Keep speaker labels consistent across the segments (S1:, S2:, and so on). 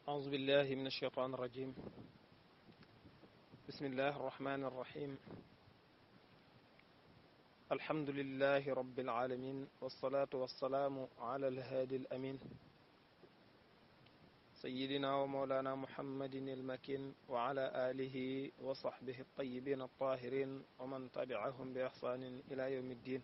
S1: أعوذ بالله من الشيطان الرجيم. بسم الله الرحمن الرحيم. الحمد لله رب العالمين، والصلاة والسلام على الهادي الأمين سيدنا ومولانا محمد المكين وعلى آله وصحبه الطيبين الطاهرين ومن تبعهم بإحسان إلى يوم الدين.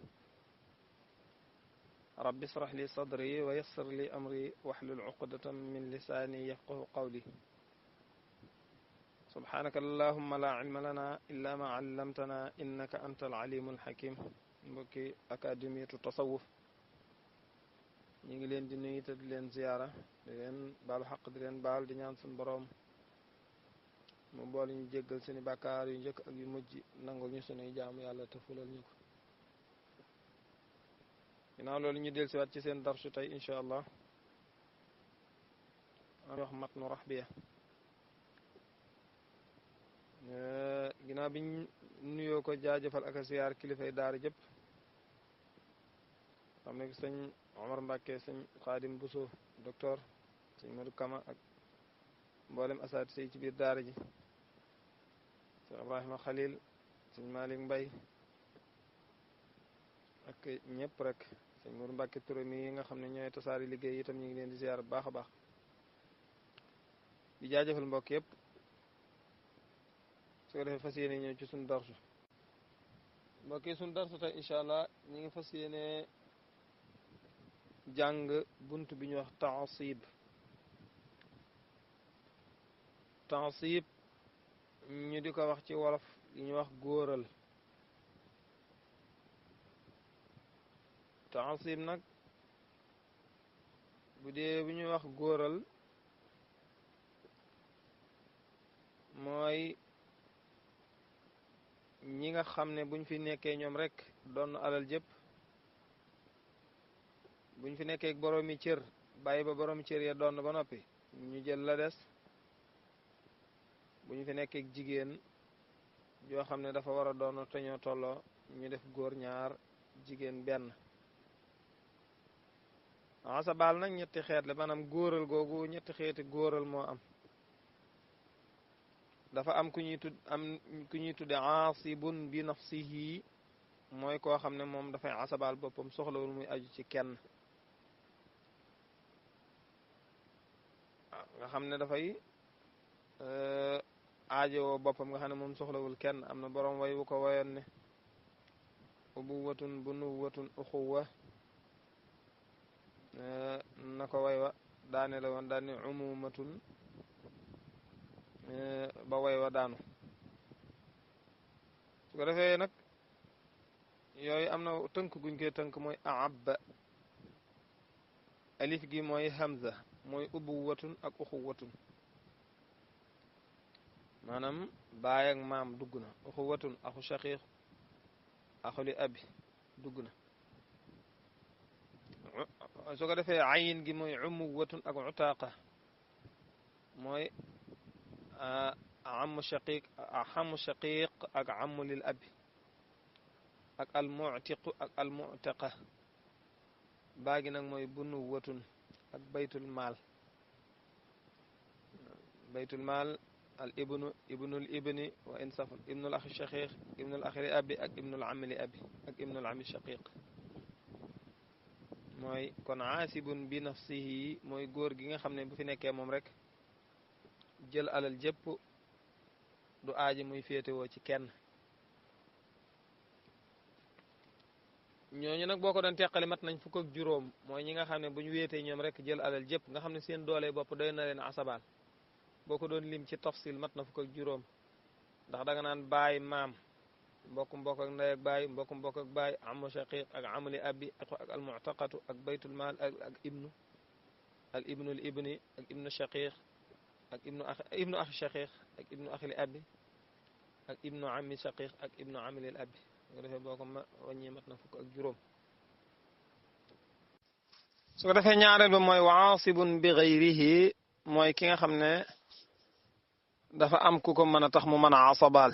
S1: رب اشرح لي صدري ويسر لي أمري واحلل عقدة من لساني يفقه قولي. سبحانك اللهم لا علم لنا إلا ما علمتنا إنك أنت العليم الحكيم. mbokki académie tasawuf ñu ngi leen di nuyu te di leen ziyaara, di leen baalu xaq, di leen baal, di ñaan suñu boroom mu boole ñu jéggal seeni bàkkaar yu njëkk ak yu mujj, nangul ñu sunuy jaamu yàlla te fulal ñu ko. ginnaaw loolu ñu del siwaat ci seen darsu tey incha allah wax matnu rahbiya. ginnaaw biñ nuyoo ko jaajëfal ak a siyaar kilifay daara jëpp, xam ne sëñ Omar Mbàkke, sëñ Xaadim Buso, docteur sëñ Modou Kama ak mboolem asaati say ci biir daara ji, sëñ Ibrahima Khalil, sëñ Malick Mbay ak ñëpp rek, sëñ Modou Mbàkke Touré mi nga xam ne ñooy tasaari liggéey itam ñu ngi leen di siyaar bu baax a baax, di jaajëfal mbokk yëpp. su ko defee fas yéene ñëw ci suñu darsu mbokk yi. suñu darsu tey incha allah ñu ngi fas yéene jàng bunt bi ñu wax taasib ñu di ko wax ci wolof li ñu wax góoral. taasib nag bu dee bu ñuy wax góoral mooy ñi nga xam ne buñ fi nekkee ñoom rek doon alal jëpp, buñ fi nekkee boroomi cër bàyyi ba boroomi cër ya doon ba noppi ñu jël la des. buñ fi nekkee jigéen yoo xam ne dafa war a doon te ñoo tolloo ñu def góor ñaar jigéen benn. asabal nag ñetti xeet la, maanaam góoral googu ñetti xeeti góoral moo am. dafa am ku ñuy tudde aasibun bi nafsihi, mooy koo xam ne moom dafay asabal boppam, soxlawul muy aju ci kenn. nga xam ne dafay aajowoo boppam, nga xam ne moom soxlawul kenn. am na boroom way wu ko wayoon ne ubuwatun bunuwatun uxuwa, na ko way wa daane la woon daane umumatun ba way wa daanu. su ko defee nag yooyu am na tënk guñ koy tënk, mooy aabba, alif gi mooy hamza, mooy ubuwatun ak uxuwatun, maanaam baay ak maam dugg na. uxuwatun axu shaqiq, axuli abi dugg na. su ko defee ayin gi mooy umuwatun ak utaaqa, mooy amu shaqiq ak amu lil abi, ak almuctiqu ak almuctaqa. baagi nag mooy bunuwatun ak baytul maal. baytul maal al ibnul ibni wa insaful ibnul axi shaqiq, ibnul axi li abi ak ibnul ami li abi ak ibnul ami shaqiq. mooy kon aasibun bi nafsihi mooy góor gi nga xam ne bu fi nekkee moom rek jël alal jëpp, du aaji muy féetewoo ci kenn. ñooñu nag boo ko doon teqali mat nañ fukk ak juróom. mooy ñi nga xam ne bu ñu wéetee ñoom rek jël alal jëpp, nga xam ne seen doole bopp doy na leen asabal. boo ko doon lim ci tafsil mat na fukk ak juróom, ndax da nga naan baay maam, mbokk ak ndey ak baay, mbokk ak baay, amu shaqiq ak amuli abi ak almuctaqatu ak baytul maal ak ibnul ibni ak ibnu shaqiq ak ibnu axi shaqiq ak ibnu axi li abi ak ibnu ami shaqiq ak ibnu ami lil abi. nga defee boo ko wàññee mat na fukk ak juróom. su ko defee ñaareel ba mooy waasibun bi gayrihi, mooy ki nga xam ne dafa am ku ko mën a tax mu mën a asabal.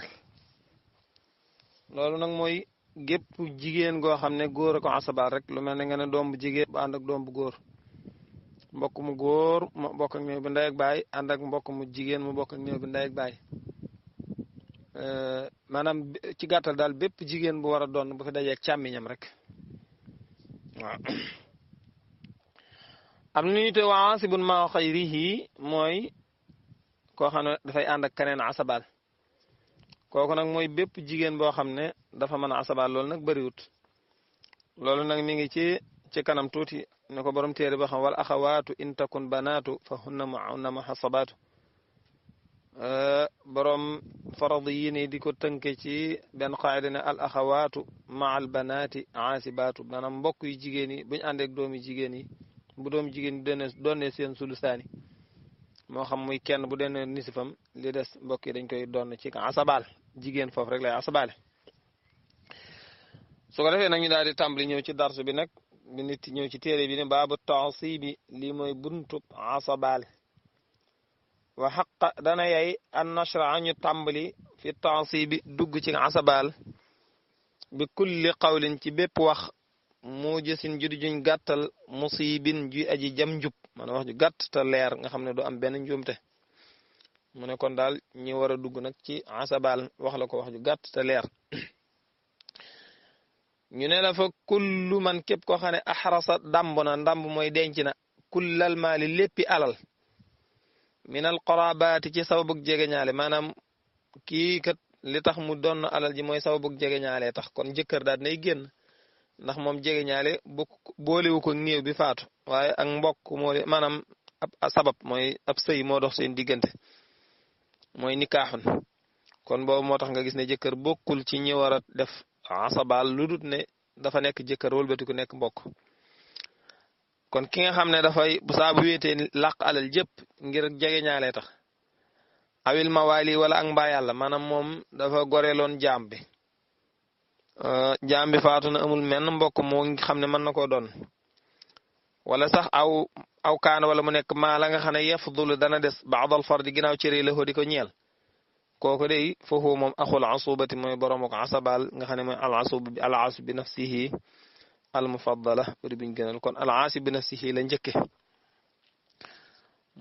S1: loolu nag mooy gépp jigéen goo xam ne góor a ko asabal rek, lu mel ne nga ne doom bu jigéen bu ànd ak doom bu góor, mbokk mu góor mu bokk ak néew bi ndey ak baay ànd ak mbokk mu jigéen mu bokk ak néew bi ndey ak baay maanaam ci gàttal daal bépp jigéen bu war a doon bu fi dajeeg càmmiñam rek waaw am na ñu te waa asibun maa xayrihi mooy koo xam ne dafay ànd ak keneen asabal kooku nag mooy bépp jigéen boo xam ne dafa mën a asabal loolu nag bëriwut loolu nag mi ngi ci kanam tuuti ne ko borom téere ba xam wal axawaatu in takun banaatu fa hunna muhasabaatu borom farad yi ne di ko tënke ci benn qaayida ne al axawaatu maa al banaati aasibaatu maanaam mbokk yu jigéen yi buñu àndeek doomi jigéen yi bu doomi jigéen yi doonee seen sulusaani moo xam muy kenn bu dee nisifam li des mbokk yi dañ koy doon ci asabal jigéen foofu rek lay asabaale su ko defee nag ñu daal di tàmbali ñëw ci darsu bi nag bi nit ñëw ci téere bi ne baabu taasibi lii mooy buntub asabal wa xaqa dana yay an nashra ñu tàmbali fi taasibi dugg ci asabal bi kulli qawlin ci bépp wax mu jësin judi juñ gàttal musibin ju aji jam njub maanaam wax ju gàtt te leer nga xam ne du am benn njuumte mu ne kon daal ñi war a dugg nag ci asabal wax la ko wax ju gàtt te leer ñu ne la fa kullu man képp koo xam ne axrasa damb na ndamb mooy denc na kullal maali léppi alal minal qorabaati ci sababug jegeñaale maanaam kii kat li tax mu doon alal ji mooy sababug jegeñaale tax kon jëkkër daal nay génn ndax moom jegeñaale boolewu ko néew bi faatu waaye ak mbokk moo maanaam ab sabab mooy ab sëy moo dox seen diggante mooy nikaaxun kon boobu moo tax nga gis ne jëkkër bokkul ci ñi war a def asabal lu dut ne dafa nekk jëkkër wëlbatiku nekk mbokk kon ki nga xam ne dafay saa bu wéetee làq alal jëpp ngir jegeñaale tax awil mawali wala ak mbaa yàlla maanaam moom dafa goreeloon jaam bi jaam bi faatu na amul menn mbokk moo xam ne mën na koo doon wala sax aw kaan wala mu nekk maa la nga xam ne yafdulu dana des baadal fardi ginnaaw cëri la di ko ñeel kooku day foofu moom axul asubati mooy borom ak asabal nga xam ne mooy al asub bi nafsihi al mufaddala bari biñ gënal kon al asib bi nafsihi la njëkke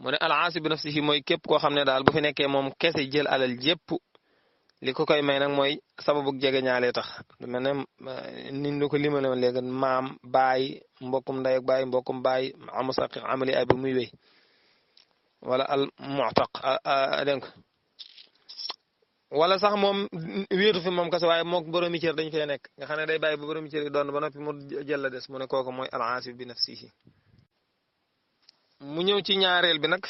S1: mu ne al asib bi nafsihi mooy képp koo xam ne daal bu fi nekkee moom kese jël alal jépp li ko koy may nag mooy sababu jegeñaale tax du mel ne niñ la ko limale woon léegi maam baay mbokkum ndey ak baay mbokkum baay amusaqiq amali ay ba muy wéy wala al mu'taq dégg nga wala sax moom wéetu fi moom kese waaye mook boromi cër dañ fee nekk nga xam ne day bàyyi ba boromi cër yi doon ba noppi mu jël la des mu ne kooku mooy al asib bi nafsihi mu ñëw ci ñaareel bi nag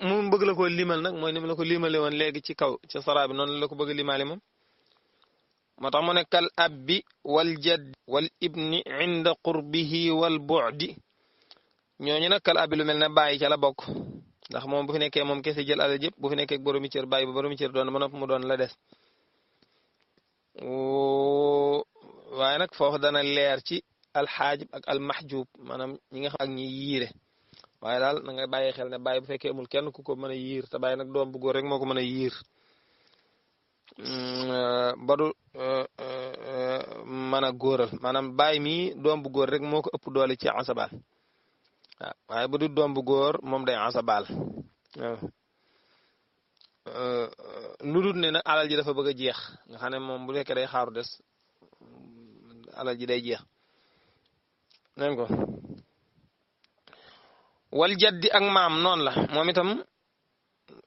S1: mu bëgg la ko limal nag mooy ni mu la ko limale woon léegi ci kaw ci sara bi noonu la ko bëgg a limaale moom moo tax mu ne kal abbi wal jadd wal ibni inda qurbihi wal bu'di ñooñu nag kal abbi lu mel ne bàyyi ca la bokk ndax moom bu fi nekkee moom kese jël alal jëpp bu fi nekkee boromi cër bàyyi ba boromi cër doon ba noppi mu doon la des waaye nag foofu dana leer ci alxaajib ak almaxjub maanaam ñi nga xam ak ñi yiire waaye daal na nga bàyyi xel ne bàyyi bu fekkee amul kenn ku ko mën a yiir te bàyyi nag doom bu góor rek moo ko mën a yiir ba du mën a góoral maanaam bàyyi mi doom bu góor rek moo ko ëpp doole ci asabal waaw waaye bu du doom bu góor moom day asabal waaw lu dul ne nag alal ji dafa bëgg a jeex nga xam ne moom bu fekkee day xaaru des alal ji day jeex neen ko wal jaddi ak maam noonu la moom itam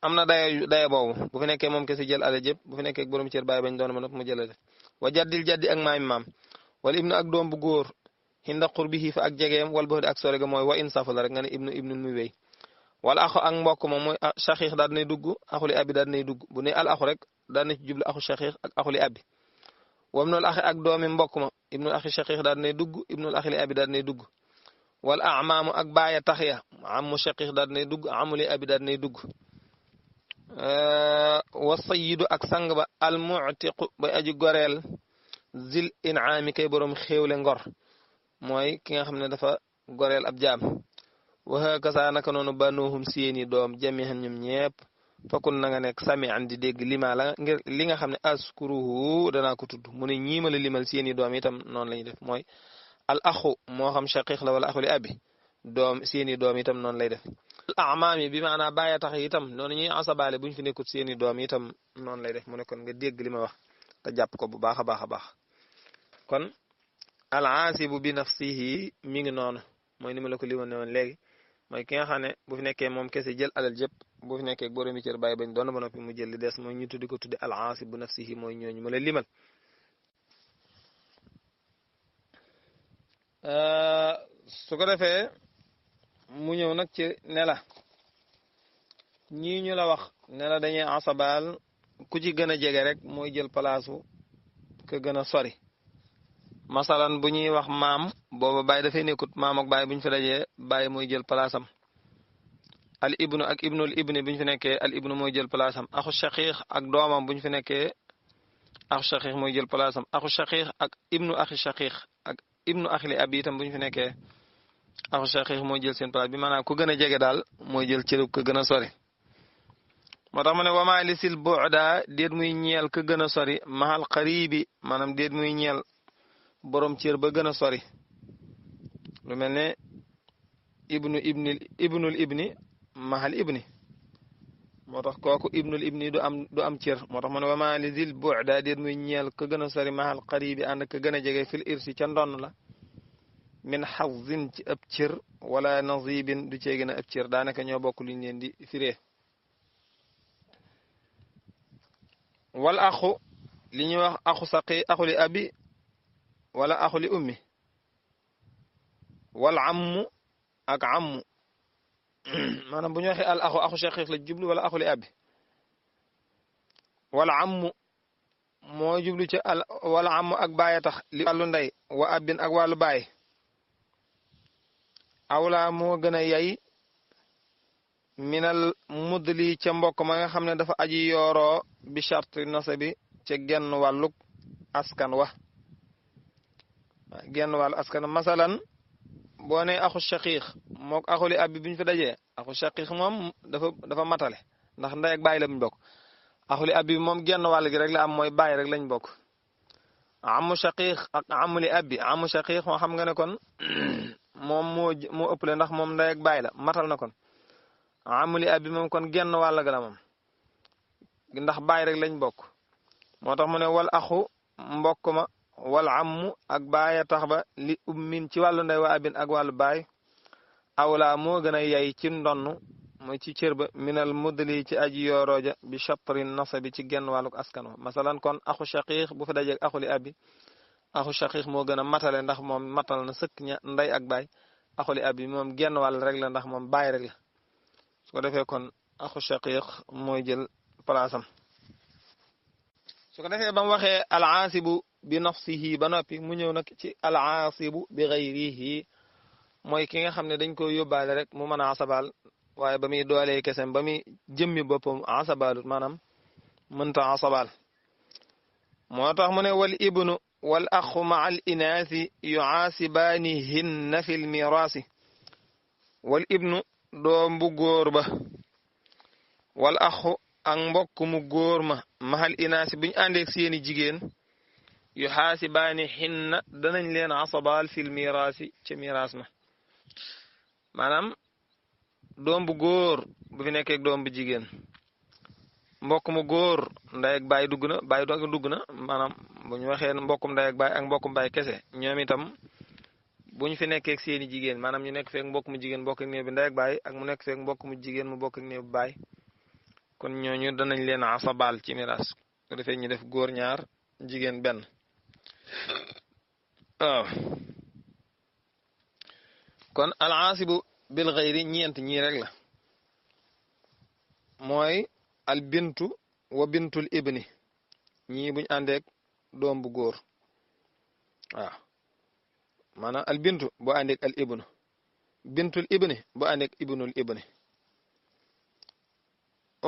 S1: am na daye boobu bu fi nekkee moom kese jël alal jëpp bu fi nekkee borom cër bàyyi bañ doon ma nopp mu jëlale wa jaddil jaddi ak maam wala ibnu ak doom bu góor hinda qurbihi fa ak jegeem wal bu'di ak sore ga mooy wa in safu la rek nga ne ibnu muy wéy wala axu ak mbokk moom mooy shaqiq daal dinay dugg axuli abi daal dinay dugg bu ne al axu rek daal na ci jublu axu shaqiq ak axuli abi wam axi ak doomi mbokk ma ibnul axi shaqiq daal dinay dugg ibnul axi li abi daal dinay dugg wala amaamu ak baaya tax ya amu shaqiq daal dinay dugg amuli abi daal dinay dugg wa sayyidu ak sang ba al mu'tiqu bay aji goreel zil in'aami kay borom xéewle ngor mooy ki nga xam ne dafa goreel ab jaam wa hakaza naka noonu banuhum seeni doom jami'an ñoom ñepp fakun na nga nekk sami'an di dégg lima la ngir li nga xam ne askuruhu danaa ko tudd mu ne ñiima la limal seeni doom itam noonu lañuy def mooy al axu moo xam shaqiq la wala axu li abi doom seeni doom itam noonu lay def al amaami bi maanaam bàyyi tax itam noonu ñuy asabaale buñ fi nekkut seeni doom itam noonu lay def mu ne kon nga dégg li ma wax te jàpp ko bu baax a baax a baax kon al aasibu bi nafsihi mi ngi noonu mooy ni ma la ko limoon ne woon léegi mooy ki nga xam ne bu fi nekkee moom kese jël alal jëpp bu fi nekkee boroomi cër bàyyi bañ doon ba noppi mu jël li des mooy ñu tuddi ko tuddi al aasib bu nafsihi mooy ñooñu ma la limal su ko defee mu ñëw nag ci ne la ñii ñu la wax ne la dañuy asabaal ku ci gën a jege rek mooy jël palaasu ka gën a sori masalan bu ñuy wax maam booba bàyyi dafay nekkut maam ak bàyyi bu ñu fi dajee bàyyi mooy jël palaasam al ibnu ak ibnul ibni bu ñu fi nekkee al ibnu mooy jël palaasam axu shaqiq ak doomam bu ñu fi nekkee axu shaqiq mooy jël palaasam axu shaqiq ak ibnu axi shaqiq ak ibnu axi li abi itam bu ñu fi nekkee axu shaqiq mooy jël seen place bi maanaam ku gën a jege daal mooy jël cërub ko gën a sori moo tax mu ne wama lisil bu'da déet muy ñeel ka gën a sori mahal qaribi maanaam déet muy ñeel borom cër ba gën a sori lu mel ne ibnul ibni mahal ibni moo tax kooku ibnul ibni du am cër moo tax mu ne wama lisil bu'da déet muy ñeel ka gën a sori mahal qaribi ànd ka gën a jege fil irsi ca ndonn la min xazin ci ab cër wala nazibin du cee gën a ab cër daanaka ñoo bokk luñ leen di firee wal axu li ñuy wax axu saqi axu li abi wala axu li ummi wal ammu ak ammu maanaam bu ñu waxee al axu shaqiq la jublu wala axu li abi wala ammu moo jublu ci al wala ammu ak baay tax li wàllu ndey wa abin ak wàllu baay awla moo gën a yay minal mudli ca mbokk ma nga xam ne dafa aji yooroo bi charte nasabi ca genn wàlluk askan wa genn wàllu askan masalan boo ne axu shaqiq mook axuli abi bi ñu fi dajee axu shaqiq moom dafa matale ndax ndey ak bàyyi la buñ bokk axuli abi moom genn wàll gi rek la am mooy bàyyi rek lañ bokk amu shaqiq ak amuli abi amu shaqiq moo xam nga ne kon moom moo ëppale ndax moom ndey ak bàyyi la matal na kon amuli abi moom kon genn wàll ga la moom ndax bàyyi rek lañ bokk moo tax mu ne wal axu mbokk ma wal ammu ak baay tax ba li ummin ci wàllu ndey wa abin ak wàllu baay awla moo gën a yay ci ndonn mooy ci cër ba minal mudli ci aji yoorooja bi chatri nasabi ci genn wàlluk askan wa masalan kon axu shaqiq bu fi dajeeg axuli abi axu shaqiq moo gën a matale ndax moom matal na sëkk ña ndey ak baay axuli abi moom genn wàll rek la ndax moom baay rek la su ko defee kon axu shaqiq mooy jël palaasam su ko defee ba mu waxee al aasibu bi nafsihi ba noppi mu ñëw nag ci al aasibu bi ghayrihi mooy ki nga xam ne dañ ko yóbbaale rek mu mën a asabal waaye ba muy doolee kesem ba muy jëmmi boppam asabalut maanaam mënta asabal moo tax mu ne wal ibnu wal axu ma al inaasi yuaasibaanihinna fi l miraasi wal ibnu doom bu góor ba wal axu ak mbokk mu góor ma mahal inaasi buñ àndeeg seeni jigéen yu xaasibaani xinna danañ leen asabal fil miraasi ca miraas ma maanaam doom bu góor bu fi nekkee doom bu jigéen mbokk mu góor ndey ak baay dugg na baay dugg na maanaam bu ñu waxee mbokkum ndey ak baay ak mbokkum baay kese ñoom itam bu ñu fi nekkee seeni jigéen maanaam ñu nekk feek mbokk mu jigéen bokk ak néew bi ndey ak baay ak mu nekk feek mbokk mu jigéen mu bokk ak néew bi baay kon ñooñu danañ leen asabal ci miraas ko defee ñu def góor ñaar jigéen benn waaw kon al aasibu bil ghayri ñeent ñii rek la mooy al bintu wa bintul ibni ñii buñ àndeek doom bu góor waaw maanaam al bintu boo àndeek al ibnu bintul ibni boo àndeek ibnul ibni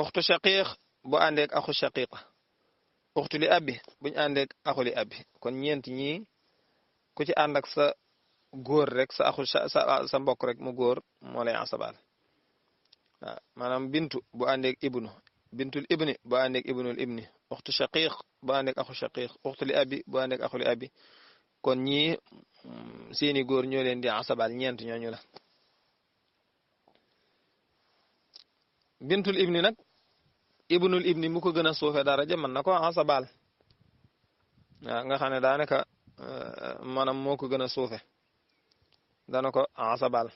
S1: uxtu shaqiq boo àndeek axu shaqiqa uxtu li abi buñ àndeek axu li abi kon ñeent ñii ku ci ànd ak sa góor rek sa axu sa mbokk rek mu góor moo lay asabal waaw maanaam bintu bu àndeek ibnu bintul ibni bu àndeek ibnul ibni uxtu shaqiq bu àndeek axu shaqiq uxtu li abi bu àndeek axu li abi kon ñii seeni góor ñoo leen di asabal ñeent ñooñu la bintul ibni nag ibnul ibni mu ko gën a suufe daraja mën na ko asabal waaw nga xam ne daanaka maanaam moo ko gën a suufe dana ko asabal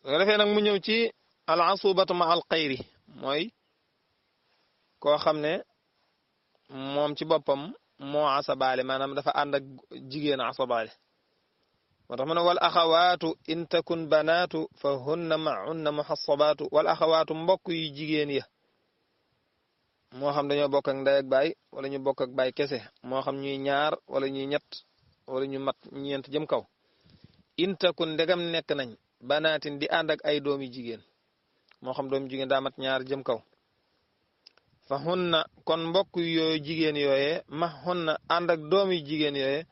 S1: su ko defee nag mu ñëw ci al asubatu ma al xayri mooy koo xam ne moom ci boppam moo asabaale maanaam dafa ànd ak jigéen asabaale moo tax mu ne wal axawaatu in takun banaatu fa hunna mahunna muhasabaatu wal axawaatu mbokk yu jigéen ya moo xam dañoo bokk ak ndey ak baay wala ñu bokk ak baay kese moo xam ñuy ñaar wala ñuy ñett wala ñu mat ñeent jëm kaw in takun ndegam nekk nañ banaatin di ànd ak ay doomi jigéen moo xam doomi jigéen daa mat ñaar jëm kaw fa hunna kon mbokk yooyu jigéen yooyee ma hunna ànd ak doomi jigéen yooyee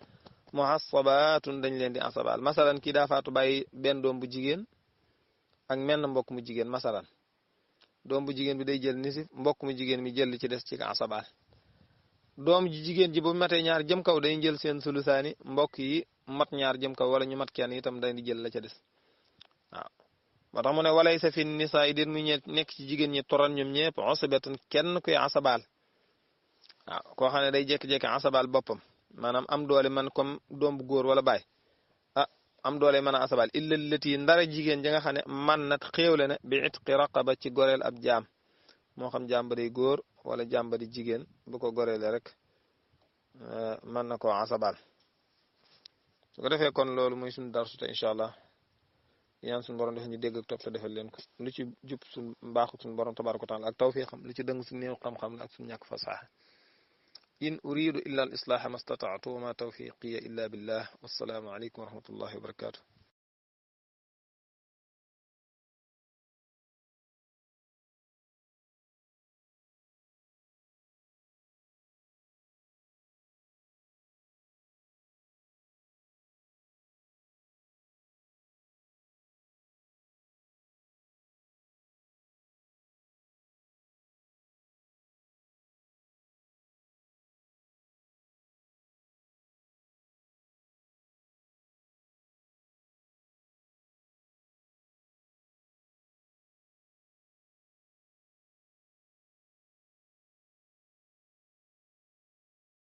S1: muhasabaatun dañ leen di asabal masalan kii daa faatu bàyyi benn doom bu jigéen ak menn mbokk mu jigéen masalan doom bu jigéen bi day jël nisif mbokk mu jigéen mi jël li ci des ci asabal doom ji jigéen ji bu matee ñaar jëm kaw day jël seen sulusaani mbokk yi mat ñaar jëm kaw wala ñu mat kenn itam day di jël la ca des waaw moo tax mu ne walay sa fi nisaa yi déet mu nekk ci jigéen ñi toran ñoom ñëpp osabatan kenn kuy asabal waaw koo xam ne day jékki-jékki asabal boppam maanaam am doole man comme doom bu góor wala baay am doole mën a asabal illa lati ndara jigéen ja nga xam ne man nat xéewle na bi itqi raqaba ci goreel ab jaam moo xam jaam ba day góor wala jaam ba di jigéen bu ko goreele rek mën na koo asabal su ko defee kon loolu muy suñu darsu te incha allah ñaan suñu borom def ñu dégg ak topp te defal leen ko lu ci jub suñu mbaaxu suñu borom tabaraka wa taala ak tawfiqam lu ci dëng suñu néew xam-xam la ak suñu ñàkk fasaha in uridu illa al islaha ma stata'tu wa ma tawfiqiya illa billah wassalaamu alaykum wa rahmatullahi wa barakatuh